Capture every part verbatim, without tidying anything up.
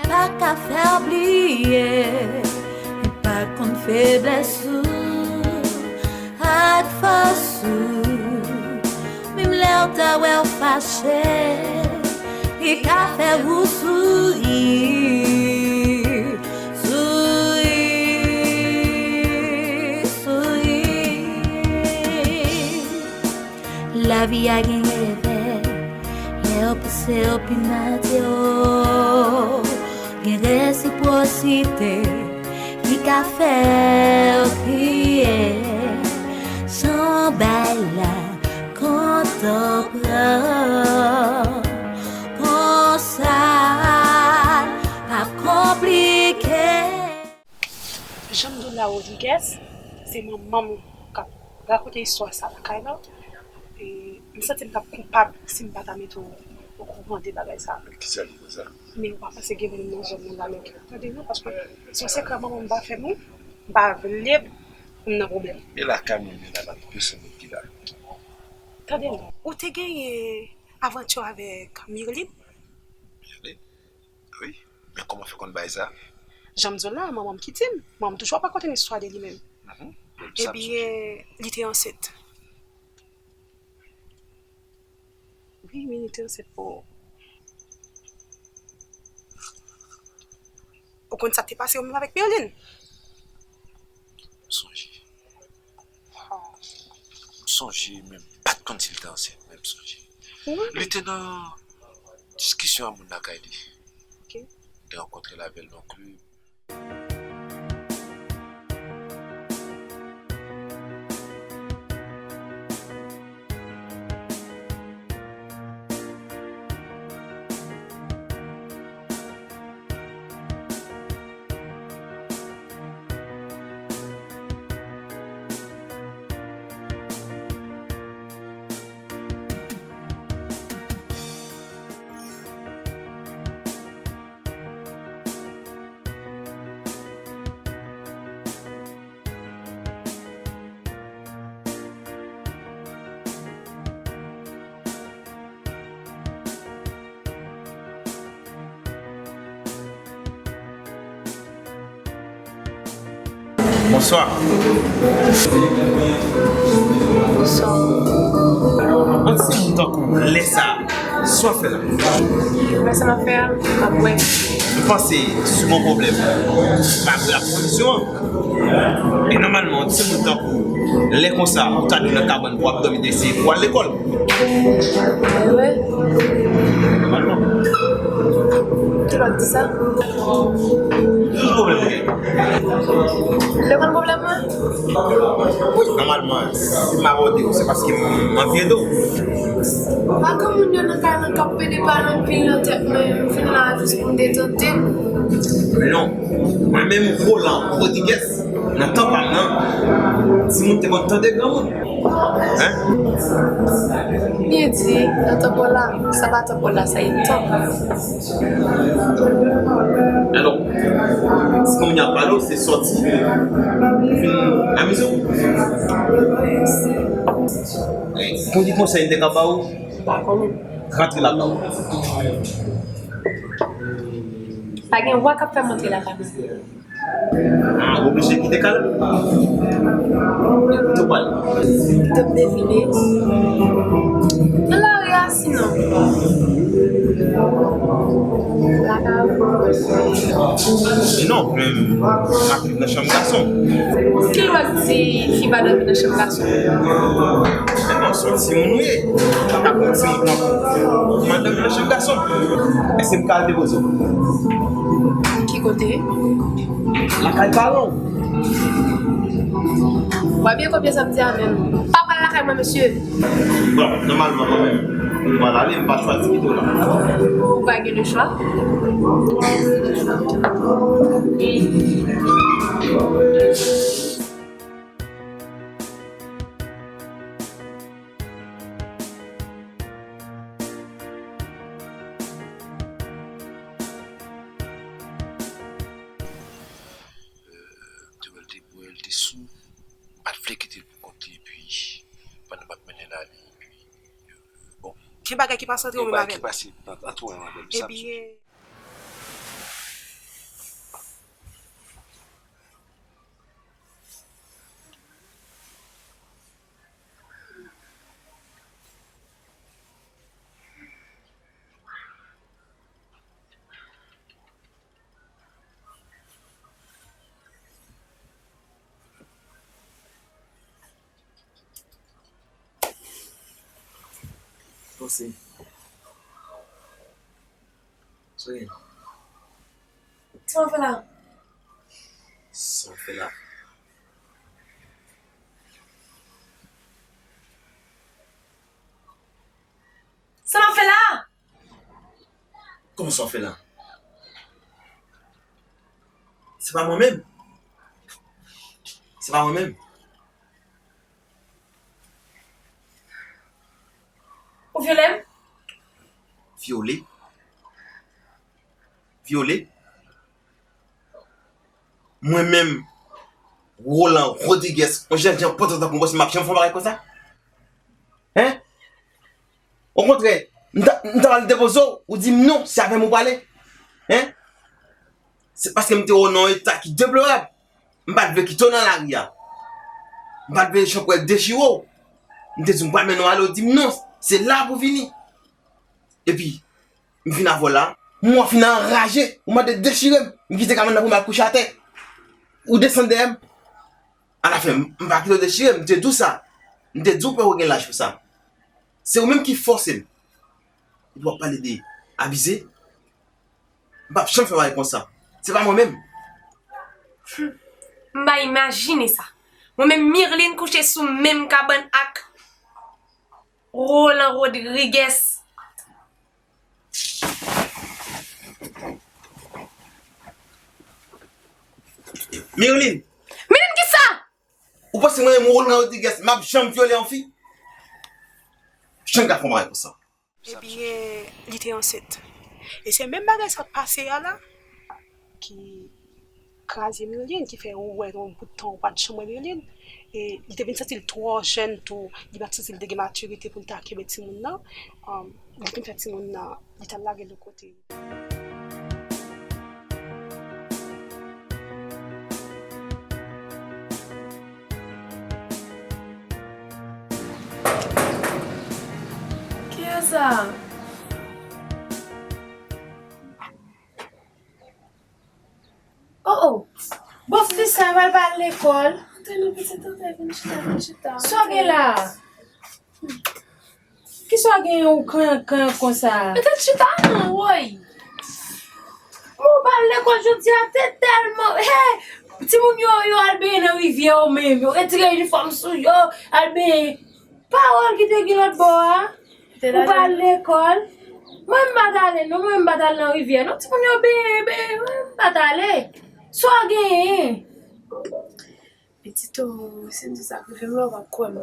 Pa ka fè w bliye, li pa konn feblès ou ak fòs ou. Menm lè w ta wè w fache, li ka fè ou souri, souri, souri. Lavi a gen revè, lè yo pouse w pi mal, di w gen resipwosite, li ka fè w kriye. Jan w bay la, kontan w pran, konsa l p ap konplike. Jean Dola Rodriguez, se manman m k ap rakonte istwa sa lakay la. E, m santi m t ap koupab si m pa ta mete w okouran de bagay sa. Kisa li konsa? Men ou pa panse gen moun nan zòn nan la menm ki ap tande nou? Paske se yon sekrè manman m pa fè m, wi. M pa vle pou m nan pwoblèm. E lakay mwen menm la, pa gen pèsonn ki la. Tande non. Ou te genyen avanti avèk Mirline? Mirline? Wi, men kòman w fè konn bagay sa? Jan m di w la, manman m ki di m. Manman m toujou ap rakonte m istwa de li menm. Mhm. Ebyen, li te ansent. Wi, wi, li te ansent pou. Ou konn sa k te pase yo menm avèk Mirline? M sonje. M sonje, men m pa t konn si l te ansent, men m sonje. Wi. Li te nan diskisyon ak moun lakay li. Ok. M te rankontre l avè l nan klib. Bonswa. Bonswa. Yon timoun tankou w lè sa a, sa w ap fè la? Wè sa m ap fè a, m ap bwè. M panse si w gen yon pwoblèm, m ap bwè ak solisyon an. E nòmalman, yon timoun tankou w, lè konsa, ou ta dwe nan kabann pou w ap dòmi, te eseye pou w al lekòl. Wi. Nòmalman. Kilè w di sa? Ki pwoblèm ou gen? Ou vle konn pwoblèm mwen? Wi, nòmalman, si m abòde w, se paske m anvi ede w. Pa gen moun yo nan kay lan k ap pede pale anpil nan tèt mwen, m vin la a jis pou m detante m. Non, mwen menm, Roland Rodriguez, nan tan pa m nan, timoun te konn tande granmoun. Hein? Byen di, nan tanpò la, sa pa tanpò la, sa e tanpò. Alò, si moun ap pale w, se sòti, vin amize w. Pou di konsèy m te ka ba w, rantre lakay ou. Pa gen wa k ap fè m antre lakay mwen. Ah, ou oblije kite kay la. Kote w pral? Kite m devine. Nan lari a, sinon. Lakay ou. Non, men m ap viv nan chanm gason. Kilè w di fi pa dòmi nan chanm gason? Men non, se yon timoun ou ye. Ou pa ka pran timoun nan. Ou mal dòmi nan chanm gason. Èske m ka al depoze w? Ki kote? Lakay paran w. W a byen kopye sa m di a menm. Pa pral lakay mwen, mesye. Bon, nòmalman, kanmenm, m pral ale, m pa chwazi kite w la. Ou pa gen lechwa. Te wè l te bwè, l te sou. M pa t vle kite l pou kont li, epi pandan m ap mennen l ale, epi, bon. Gen bagay ki pase ant ou menm avè l? Gen bagay ki pase ant, ant ou menm avè l, sa m sonje. Ebyen, Mèsi. Sa w gen? Sa w fè la? Sa w fè la? Sa w fè la? Kòman sa w fè la? Se pa mwen menm. Se pa mwen menm. Ou vyole m? Vyole? Vyole? Mwen menm, Roland Rodriguez, yon jèn jan pòtan tankou mwen, m ap janm fè yon bagay konsa? Hein? Okontrè, m ta, m ta pral depoze w, ou di m non, se avè m ou prale. Hein? Se paske m te wè w nan yon eta ki deplorab. M pa t vle kite w nan lari a. M pa t vle chanpwèl dechire w. M te di w m pral mennen w ale, w di m non, se la pou w vini. Epi, m vin avè w la, m wè w fin anraje, ou mande dechire m, m kite kabann nan pou m al kouche atè. Ou desann dèyè m. Alafen, m, m pa kite w dechire m, m te di w sa. M te di w pè w gen laj pou sa. Se ou menm ki fòse m. Epi w ap pale de abize. M p ap janm fè bagay konsa. Se pa mwen menm. Hum, m pa imajine sa. Mwen menm, Mirline kouche sou menm kabann ak Roland Rodriguez. Mirline! Mirline kisa? Ou panse mwen menm Roland Rodriguez, m ap janm vyole yon fi? Janm ka fè yon bagay konsa. Ebyen, li te ansent. E se menm bagay sa k pase a la ki kraze Mirline, ki fè ou wè yon bout tan ou pa t janm wè Mirline. E li te vin santi l twò jèn tou, li pa t santi l te gen matirite pou l ta kenbe timoun nan. Um, li te fè timoun nan, li t al lage l yon kote. Kiyès sa? Oh, oh. Bon, fi sa pral pa al lekòl. Antre non, pitit, antre, vin chita, vin chita. Sa w gen la? Kisa w gen ou kanyan kanyan konsa? Mete chita non, woy. Mwen pa al lekòl jodi a, te tèlman, hey! Timoun yo, yo al benyen nan rivyè yo menm, yo retire inifòm sou yo, al benyen. Pawòl ki te gen lòt bò a. Ou pa al lekòl. Mwen m pa t ale non, mwen m pa t al nan rivyè non. Timoun yo benyen, benyen, mwen m pa t ale. Sa w genyen? Pitit o, si m di sa k rive m la, ou p ap kwè m.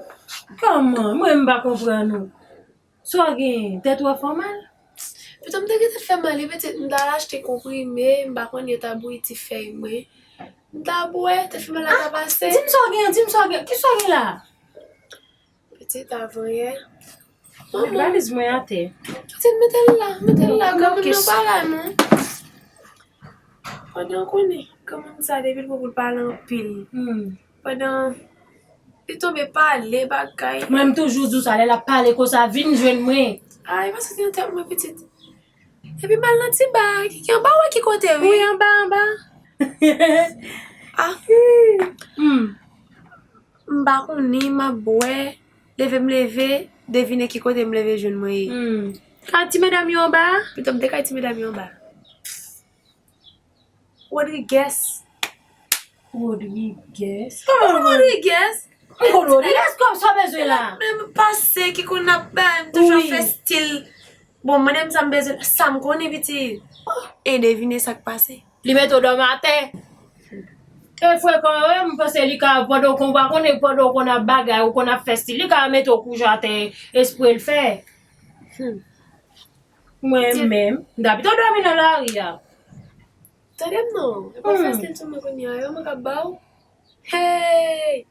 Kòman? Mwen m pa konprann ou. Sa w genyen? Tèt ou ap fè w mal? Pito m te gen tèt fè mal, wi pitit, m t al achte konprime, m pa konn yo ta bouyi ti fèy mwen. M ta bwè, tèt fè mal la ta pase. Di m sa w genyen, di m sa w genyen. Kisa w gen la? Pitit, avan yè. Mete valiz mwen atè. Pitit, mete l la, mete l la, granmoun nan pa la non. Pandan w konnen, granmoun sa depi l pran pou l pale anpil. Hmm. Pandan li tonbe pale bagay. Mwen, m toujou di w sa, lè l ap pale konsa, vin jwenn mwen. Ay, pa soti nan tèt mwen, pitit. Epi m al nan ti ba ki, ki anba, wè ki kote, wi. Wi, anba, anba. Ah. Hmm. M pa konnen, m ap bwè. Leve m leve, devine ki kote m leve jwenn mwen ye. Hmm. Kay ti medam yo anba? Pito m te kay ti medam yo anba. Rodriguez. Rodriguez? Kòman Rodriguez? Kòman Rodriguez? Kòman sa w bezwen la? Men m pase ki konn ap bay, m toujou ap fè stil. Bon, mande m sa m bezwen, sa m konnen pitit. E devine sa k pase. Li mete w dòmi atè. E frekan, wi, m panse li ka, pandan w konn, ou pa konnen, pandan w konn ap bagay, ou konn ap fè stil, li ka mete w kouche atè, espre l fè. Hmm. Mwen menm, m ta pito dòmi nan lari a. Tande m non, e pa fasil sou mwen kounye a, yo mwen k ap ba w. Hey!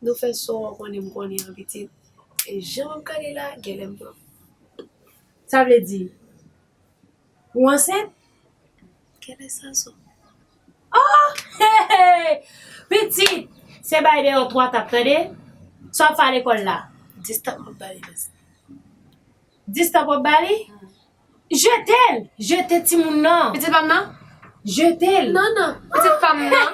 Nou fè sa w konnen m konnen an pitit. E jan m ap gade la, genlè m pran. Sa vle di, ou ansent? Genlè sa sou. Oh! Hey, hey! Pitit! Se bay deyò twa tap, tande? Sa w ap fè a lekòl la? Dis tap m ap ba li, mèsi. Dis tap w ap ba li? Jetel! Jete timoun nan! Pitit pa m nan? Jetel! Non, non, pitit pa m nan.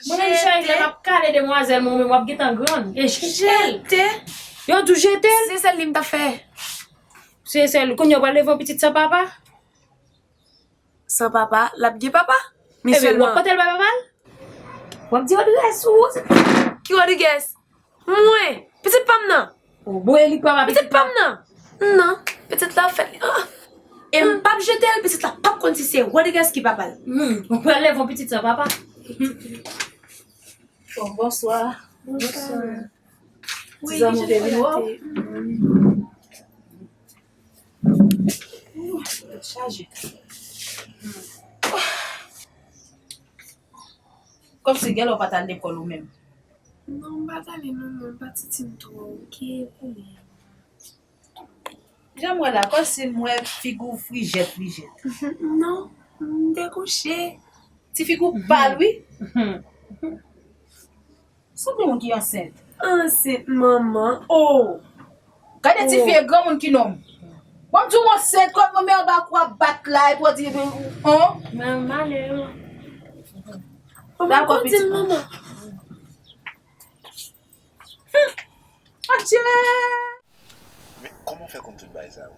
Mwen menm cheri, lè m ap kale demwazèl mwen, ou menm w ap gentan grann. E jetel! Jete! Yo di w jete l? Si se sèl li m t ap fè. Si se sèl, kounye a w pral leve yon pitit san papa? San papa, l ap gen papa. Men sèlman. Ebyen, w ap pote l bay papa l? W ap di Rodriguez ou. Ki Rodriguez? Mwen, pitit pa m nan. Ou bouye li papa pitit pa m nan. Non, pitit la fèt li. Ah. E m p ap jete l, pitit la p ap konn si se Rodriguez ki papa l. Hmm, ou pral leve yon pitit san papa. Bon, bonswa. Bonswa. Wi, tizanm ou te vin wè w. Ooh, tèt chaje. Kòmsi gèlè w pa t al lekòl ou menm. Non, m pa t ale non, mwen pa ti timoun twò oke pou mwen. Jan m wè la, kòmsi m wè figi w frijèt, frijèt. Non, m te kouche. Ti figi w pal, wi. Sanble moun ki ansent. Ansent, manman. Oh! Gade ti fi e granmoun ki nonm. Bon, m di w ansent, kot mwen men anba kou ap bat la, epi w di, oh. Manman, le. Dakò, pitit mwen. Manman. Adye! Men, kòman w fè konn tout bagay sa yo?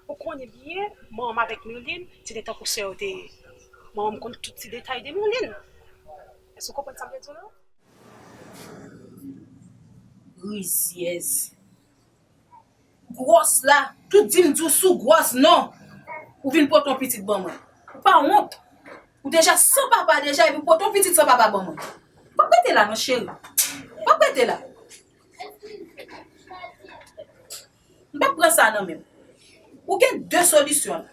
Ou konnen byen, manman m avèk Mirline, se te tankou sè yo te ye. Manman m konn tout ti detay de Mirline. Èske w konprann sa m vle di w la? Rizyèz. Gwòs la, tout di m di w sou gwòs, non. Ou vin pote yon pitit ban mwen. Ou pa wont. Ou deja san papa deja, epi w pote yon pitit san papa ban mwen. W ap rete la, non, cheri. W ap rete la. M p ap pran sa nan men w. Ou gen de solisyon la.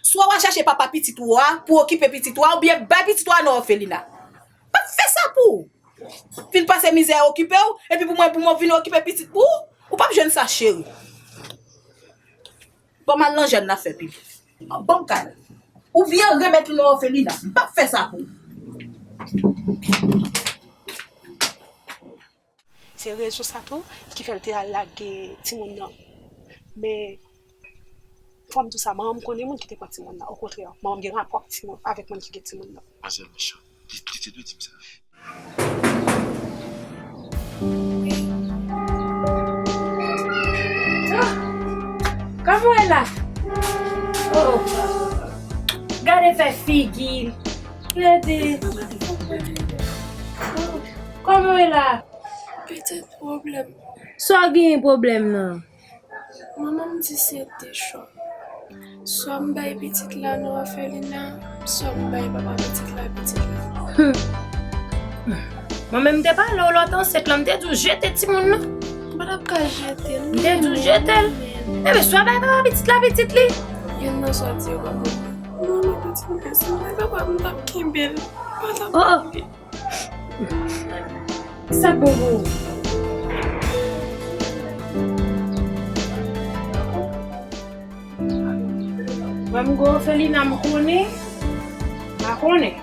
Swa w a chache papa pitit ou a pou okipe pitit ou a, oubyen bay pitit ou a nan òfelina. M p ap fè sa pou ou. Fin pase mizè okipe w, epi pou mwen, pou mwen vin okipe pitit pou ou, ou p ap jwenn sa, cheri. Ban m al nan jèn nan fè pipi. Ban m kal. Oubyen remèt li nan òfelina. M p ap fè sa pou ou. Se rezon sa tou ki fè l te al lage timoun nan. Men, fò m di w sa, manman m konnen moun ki te pran timoun nan. Okontrè, manman m gen rapò ak timoun, avèk moun ki gen timoun nan. Manzèl mechan. Li, li te dwe di m sa. Ah! Kòman w ye la? Oh! Gade fè figi l. Gade. Oh! Kòman w ye la? Pitit pwoblèm. Sa w genyen pwoblèm nan? Manman m di se de chwa. Swa m bay pitit la nan òfelina, swa m bay papa pitit la pitit la. Hmm. Mwen menm m te pale w lòt ansent lan, m te di w jete timoun nan. M pa t ap ka jete l. M te di w jete l. Ebyen, swa bay papa pitit la pitit li. Youn nan swa di yo pa bon. Non, non, pitit mwen, si m te kapab, m t ap kenbe l. M pa t ap kenbe l. Sa k bon pou ou? Mwen m gen òfelina m konnen, m pa konnen.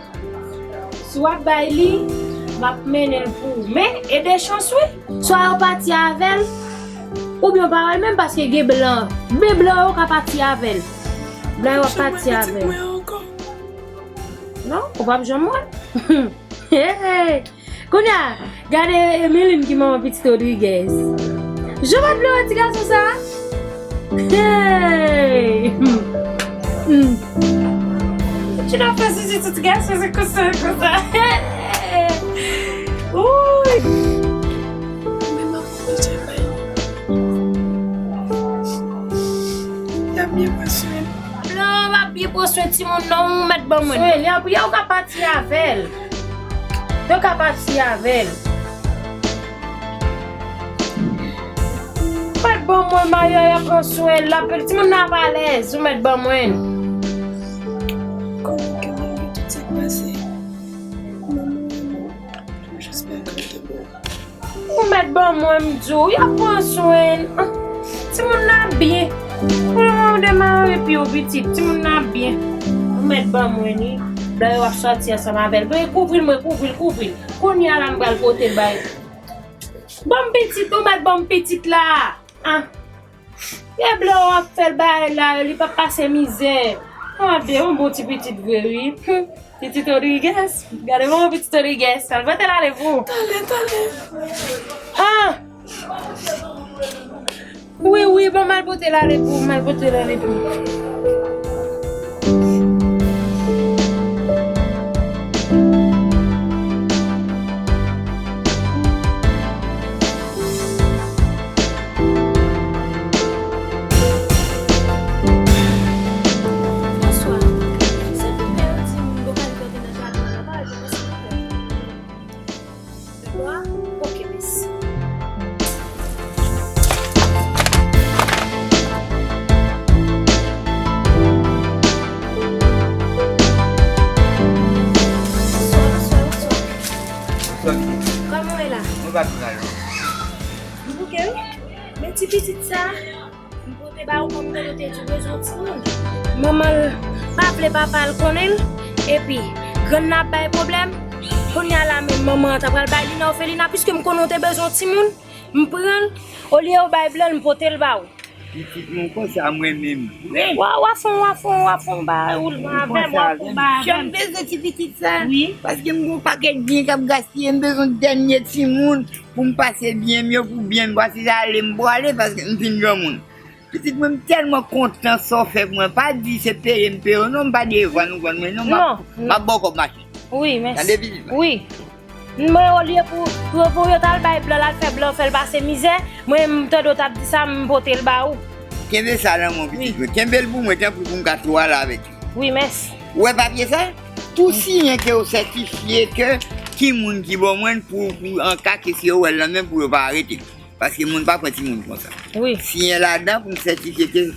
Si w ap bay li, m ap mennen l pou ou. Men, e de chans wi. Swa yo pati avè l, oubyen yo pa wè l menm paske gen blan. Men blan yo ka pati avè l. Blan yo ap pati avè l. Non, ou p ap janm wè l. Hey! Kounye a, gade Emeline ki manman pitit Rodriguez. Jan m ap vle wè ti gason sa. Hey! Hmm. Ti nan fè sisi tout gason se konsa, konsa. Hey! Wouy! Men m ap koute bay. Y ap byen pran swen. Blan, m ap byen pran swen timoun nan, ou mèt ban mwen. Swen li, anpil, ou ka pati avè l. Yo ka pati avè l. Mèt ban mwen, Maya, y ap pran swen l. L ap, timoun nan ap alèz, ou mèt ban mwen. Kòman ke malgre tout sa k pase, manman w renmen w? Jis pa kante bon. Ou mèt ban mwen, m di w, y ap pran swen l. Timoun nan ap byen. Pou le moman, m demare epi w pitit. Timoun nan ap byen. Ou mèt ban mwen li. Blan yo ap sòti ansanm avè l. Mwen kouvri l, mwen kouvri l, kouvri l. Kounye a la, m pral pote l bay. Ban m pitit, ou mèt ban m pitit la. Ah. Gen blan yo ap fè l bagay la, li p ap pase mizè. Gade, yon bon ti pitit vre, wi. Hum, pitit Rodriguez. Gade bon pitit Rodriguez. Al pote l ale pou ou. Talè, talè. Ah! Wi, wi, bon, m al pote l ale pou ou, m al pote l ale pou ou. Bonswa. Silvouplè, yon timoun vokal ki antre nan jaden an, pa reponn, silvouplè. Bonswa. Ok, mèsi. Bonswa, bonswa, bonswa. Bonswa, pitit. Kòman w ye la? Mwen pa twò mal, non. M bouke, wi. Men ti pitit sa, m pote ba ou kòm tande w te di w bezwen yon timoun. Manman l pa vle papa l konnen l, epi grann nan ap bay pwoblèm. Kounye a la menm manman an ta pral bay li nan òfelina, piske m konnen w te bezwen yon timoun. M pran l, olye w bay blan l, m pote l ba ou. Pitit mwen, konsa mwen menm. Wa, wa fon, wa fon, wa fon ba ou l avè m, wa fon ba avè m. Kè m bezwen ti pitit sa. Wi. Paske m gon pakèt byen k ap gaspiye, m bezwen dènye timoun pou m pase byen m yo, pou byen m pase ale, m pwale paske m fin granmoun. Pitit mwen, m tèlman kontan sa w fè pou mwen. Pa di se peye m peye w, non, m pa devan nou vann mwen, non, m ap, m ap ba w kòb machin. Wi, mèsi. Tande, pitit mwen. Wi. Mwen, olye pou, pou, pou yo t al bay blan, l al fè blan fè l pase mizè, mwen, m tande w t ap di sa, m pote l ba ou. Kenbe sa nan men w, pitit mwen. Kenbe l pou mwen, tanpri, pou m ka tou ale avèk li. Wi, mèsi. Ou wè papye sa? Tou siyen ke w sètifye ke ki moun ki ba w mwen pou, pou an ka ke si yo wè l nan men pou yo pa arete. Paske moun pa pran timoun konsa. Wi. Siyen ladan pou m sètifye ke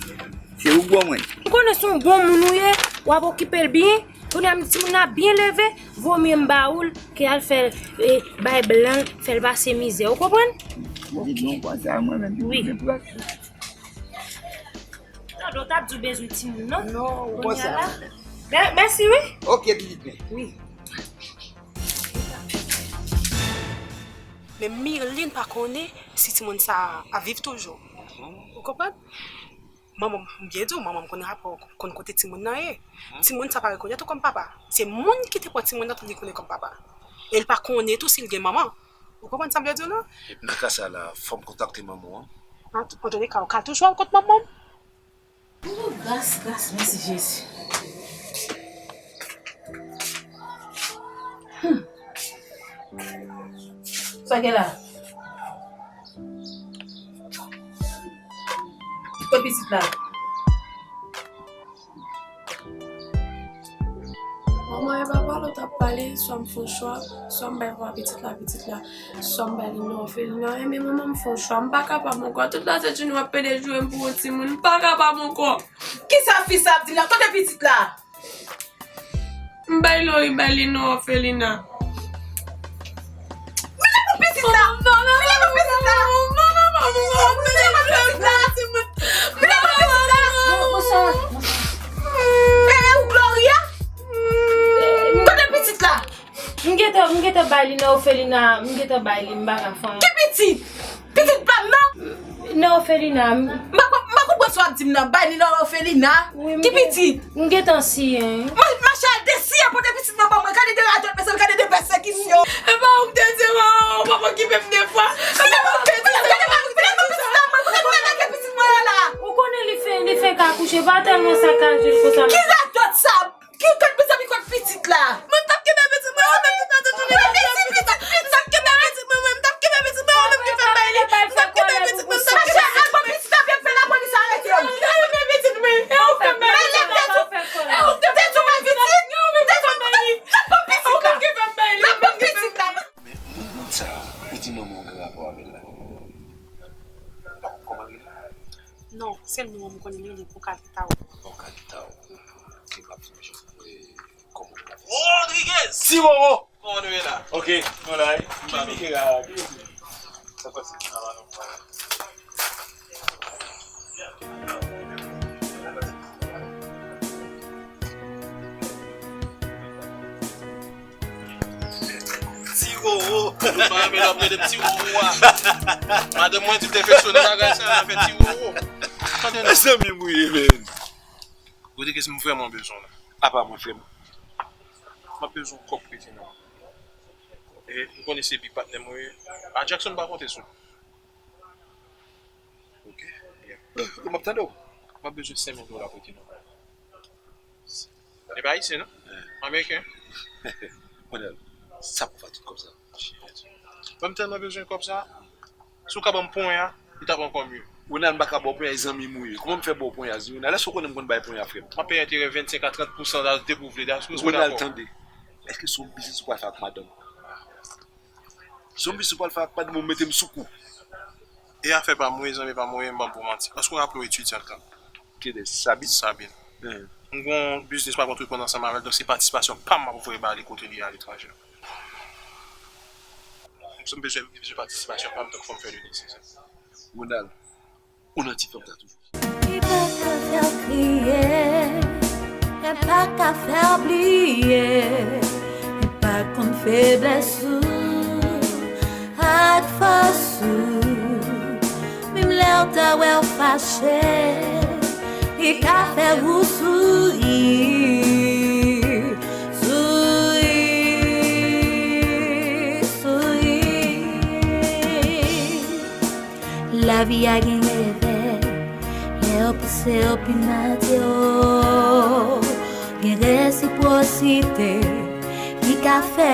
se ou k ba w mwen. M konnen se yon bon moun ou ye, w ap okipe l byen. Kounye a, timoun nan ap byen leve, vomye m ba ou l ke al fè l, e, bay blan l, fè l pase mizè. Ou konprann? Pitit mwen konsa, mwen menm, pitit mwen pran. Tande w t ap di w bezwen timoun, non? Non, ou konsa. Mè-, mèsi, wi. Ok, pitit mwen. Wi. Men Mirline pa konnen si timoun sa a ap viv toujou. Ou konprann? Manman m, m byen di w, manman m konn rapò, konn kote timoun nan ye. Timoun sa pa rekonèt ou kòm papa. Se moun ki te pran timoun nan tou li konnen kòm papa. E l pa konnen tou si l gen manman. Ou konprann sa m vle di w la? Epi nan ka sa la, fò m kontakte manman w an. An, antouleka, ou ka toujou al kot manman m. Oh, gras, gras, mèsi Jezi. Hmm. Sa gen la? Kot pitit la? Manman e papa lòt ap pale, swa m fè yon chwa, swa m bay papa pitit la, pitit la, swa m bay li nan òfelina. Enben manman m fè yon chwa, m pa kapab ankò. Tout la sèt jounen w ap pede joure m pou yon timoun, m pa kapab ankò. Kisa fi sa ap di la? Kote pitit la? M bay Lori, bay li nan òfelina. Mete pou pitit la! Mete pou pitit la! Mete pou pitit la! Mete pou pitit la! E, e ou Gloria? Kote pitit la? M gentan, m gentan bay li nan òfelina, m gentan bay li, m pa ka fè anyen. Ki pitit? Pitit pa m nan? Nan òfelina. M pa, m pa konprann sa w ap di m nan. Bay li nan òfelina? Wi, m gen-, ki pitit? M gentan siyen. Ma-, mache al desiyen pote pitit mwen ban mwen. Gade de radòt, mesye, gade de pèsekisyon. E pa ou m te di, manman, ou pa okipe m de fwa. Gade, gade, gade, gade pitit la, mwen, gade, gade pitit mwen an la. Ou konnen li fen, li fenk akouche, pa tèlman sakaje l konsa. Ki radòt sa? Ki kote, mezanmi, kote pitit la? Mwen, m t ap kenbe pitit mwen, mwen, m t ap kenbe pitit mwen, mwen, m t ap kenbe pitit mwen, mwen, m t ap kenbe pitit mwen, mwen, m t ap kenbe pitit mwen, m t ap kenbe pitit mwen, m t ap kenbe pitit mwen. Mache, al pran pitit la, byen fè lapolis arete w. Al pran pitit mwen. E ou fè m bay li. Mwen, m te di w, m te di w pa pitit, m te di w, n ap pran pitit la. N ap pran pitit la. Men, moun sa, ou di manman w gen rapò avè l la. Ou pa konn kòman l rele? Non, sèl non m konnen li rele Pocahontas. Pocahontas. Ok, m ap fè yon jan pou m wè kòman l ap fè sa. Rodriguez! Ti Wowo! Kòman nou ye la? Ok, nou la wi. Ki miche la? Ki miche? Sa pase? Ti Wowo. Nou pa renmen lè w ap rele m Ti Wowo a. Madanm mwen di m te feksyone bagay sa, l ap fè Ti Wowo. Tande non. Mezanmi, m ri, men. Rodriguez, m vrèman bezwen w la. Apa mwen, frè m? M ap bezwen yon kòb prete non. E m konnen se bi patnè mwen ye. A Jackson pa konte sou. Ok. Ok, m ap tande w. M ap bezwen senk mil dola prete non. E pa ayisyen non. Ameriken. Ronald, sa pou fè tout kòb sa. Mwen m tèlman bezwen kòb sa. Si w ka ban m ponya, li t ap ankò mye. Ronald, m pa ka ba w ponya, e zanmi m ou ye. Kòman m fè ba w ponya? Ronald, èske w konnen m konn bay ponya, frè m? M ap peye enterè vennsenk a trant pousan, depi w vle. Ronald, tande. Èske se yon biznis ou pral fè ak madanm ou? Se yon biznis ou pral fè ak madanm ou, mete m sou kou. E afè pa m wi, zanmi pa m wi, m p ap ba w manti. Èske w raple w etidyan tan? Kiyès? Sabine? Sabine. M gen yon biznis m ap antreprendre ansanm avè l, donk se patisipasyon pa m m ap voye ba li kote li ye aletranje. M bezwen, m bezwen patisipasyon pa m, donk fò m fè li nesesè. Ronald, ou nan ti fanm sa toujou. Li pa ka fè w kriye, li pa ka fè w bliye, li pa konn feblès ou ak fòs ou. Menm lè w ta wè w fache, li ka fè ou souri, souri, souri. Lavi a gen revè, lè w panse w pi mal, gen resipwosite ki ka fè